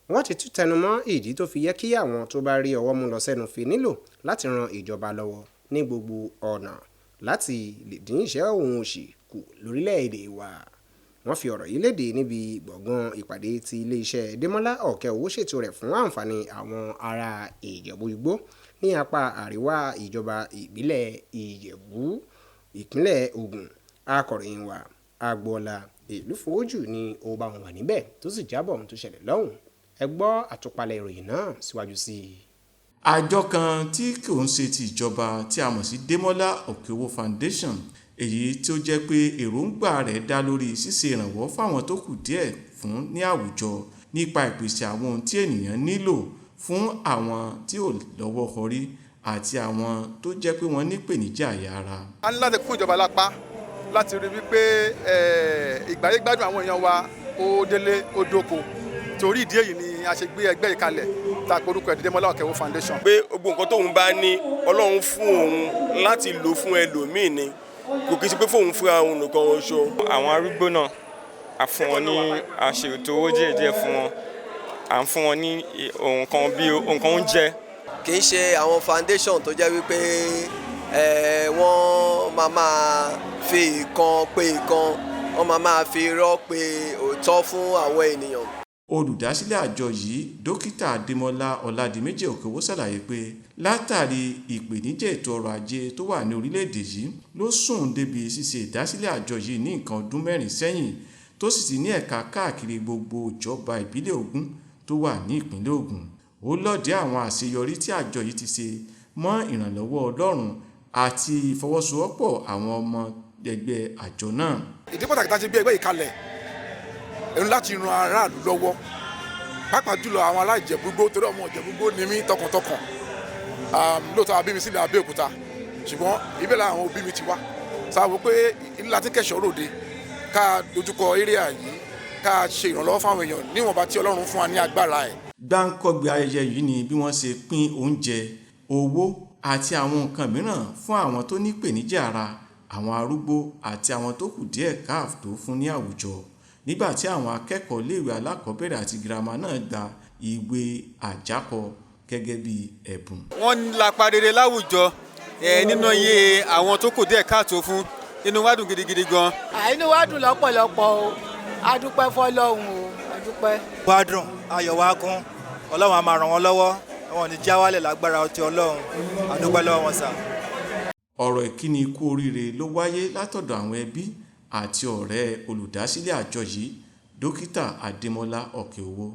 Wọ́n ti tún tẹnumọ́ ìdí tó fi yẹ kí àwọn tó bá rí ọwọ́ mú lọ sẹ́nu fi nílò láti ran ìjọba lọ́wọ́ ní gbogbo ọ̀nà láti lè dín ìṣẹ́ òun òṣì kù lórílẹ̀‐èdè wa. Wọ́n fi ọ̀rọ̀ yìí léde níbi gbọ̀ngàn ìpàdé tí iléeṣẹ́ Démọ́lá Ọ̀kẹ́owó ṣètò rẹ̀ fún àǹfààní àwọn ará Ìjẹ̀bú Igbó ní apá àríwá ìjọba ìbílẹ̀ Ìjẹ̀bú, ìpínlẹ̀ Ògùn. Akọ̀ròyìn wa Agboola Ìlúfọ̀ọ́jù ni ó bá wọn wà níbẹ̀ tó sì jábọ̀ ohun tó ṣẹlẹ̀ lọ́hùn-ún. Ẹ gbọ́ àtúpalẹ̀ ìròyìn náà síwájú sí i. Àjọ kan tí kò ń ṣe ti ìjọba tí a mọ̀ sí Démọ́lá Òkèowó Foundation, èyí tí ó jẹ́ pé èròǹgbà rẹ̀ dá lórí ṣíṣe ìrànwọ́ fáwọn tó kù díẹ̀ fún ní àwùjọ nípa ìpèsè àwọn ohun tí ènìyàn nílò fún àwọn tí ò lọ́wọ́ họrí àti àwọn tó jẹ́ pé wọ́n nípèníjà àyà ara. A ní láti kún ìjọba lápá láti rí wípé ìgbáyégbádùn àwọn èèyàn wa ó délé ó dóko. Torí ìdí èyí ni a ṣe gbé ẹgbẹ́ yìí kalẹ̀ tá a pe orúkọ ẹ̀ Démọ́lá Òkèowó Foundation. Pé gbogbo nǹkan tóun bá ní, Ọlọ́run fún òun láti lò fún ẹlòmíì ni, kò kí n ṣe pé fóun fúnra òun nìkan oṣù. Àwọn arúgbó náà, a fún wọn ní, a ṣètò owó díẹ̀ díẹ̀ fún wọn, à ń fún wọn ní nǹkan bíi nǹkan oúnjẹ. Kì í ṣe àwọn foundation tó jẹ́ wípé wọ́n máa fi ìkan pé ìkan, wọ́n máa fi irọ́ pé òótọ́ fún àwọn ènìyàn. Olùdásílẹ̀ àjọ yìí, Dókítà Adémọ́lá Ọládìméjì Òkèowó, ṣàlàyé pé látàrí ìpèníjà ètò ọrọ̀ ajé tó wà ní orílẹ̀-èdè yìí ló sún débi ṣíṣe ìdásílẹ̀ àjọ yìí ní nǹkan ọdún 4 sẹ́yìn, tó sì ti ní ẹ̀ka káàkiri gbogbo ìjọba ìbílẹ̀ 20 tó wà ní ìpínlẹ̀ Ògùn. Ó lòdì àwọn àṣeyọrí tí àjọ yìí ti ṣe mọ́ ìrànlọ́wọ́ Ọlọ́run àti ìfọwọ́sowọ́pọ̀ àwọn ọmọ ẹgbẹ́ àjọ náà. Ìdí pàtàkì tá a ṣe gbé ẹgbẹ́ yìí kalẹ̀ ẹnu láti ran aráàlú lọ́wọ́, pàápàá jùlọ àwọn ará Ìjẹ̀bú-Igbó, torí ọmọ Ìjẹ̀bú-Igbó ni mí tọkàntọkàn. Lóòótọ́ a bí mi sílẹ̀ Abẹ́òkúta, ṣùgbọ́n ibẹ̀ làwọn òbí mi ti wá sáwọ́ pé ilé láti kẹ̀ṣọ́ ròde ká dojúkọ area yìí, ká ṣe ìrànlọ́wọ́ fáwọn èèyàn níwọ̀nba tí Ọlọ́run fún wa ní agbára ẹ̀. Gbáǹkọ́gbé ayẹyẹ yìí ni bí wọ́n ṣe pín oúnjẹ, owó àti àwọn nǹkan mìíràn fún àwọn tó nípèníjà ara, àwọn arúgbó àti àwọn tó kù díẹ̀ káàtó fún ní àwùjọ, nígbà tí àwọn akẹ́kọ̀ọ́ iléèwé alákọ̀ọ́bẹ̀rẹ̀ àti girama náà gba ìwé àjákọ gẹ́gẹ́ bí ẹ̀bùn. Wọ́n ń lapa rere láwùjọ nínú iye àwọn tó kù díẹ̀ káàtó fún. Inú wa dùn gidigidi gan. Inú wa dùn lọ́pọ̀lọpọ̀ o, a dúpẹ́ fọlọ́run o, a dúpẹ́. Wa dùn, ayọ̀ wa kún. Ọlọ́run á máa ràn wọ́n lọ́wọ́, wọn ò ní já wálẹ̀ lágbára ọtí Ọlọ́run. A dúpẹ́ lọ́wọ́ wọn sà. Ọ̀rọ̀ ìkíni kú oríire ló wáyé látọ̀dọ̀ àwọn ẹbí àti ọ̀rẹ́ olùdásílẹ̀ àjọ yìí, Dókítà Adémọ́lá Òkèowó.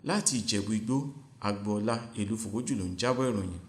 Láti Ìjẹ̀bú Igbó, Agboola Ìlúfọ̀ọ́jù ló ń jábọ̀ ìròyìn.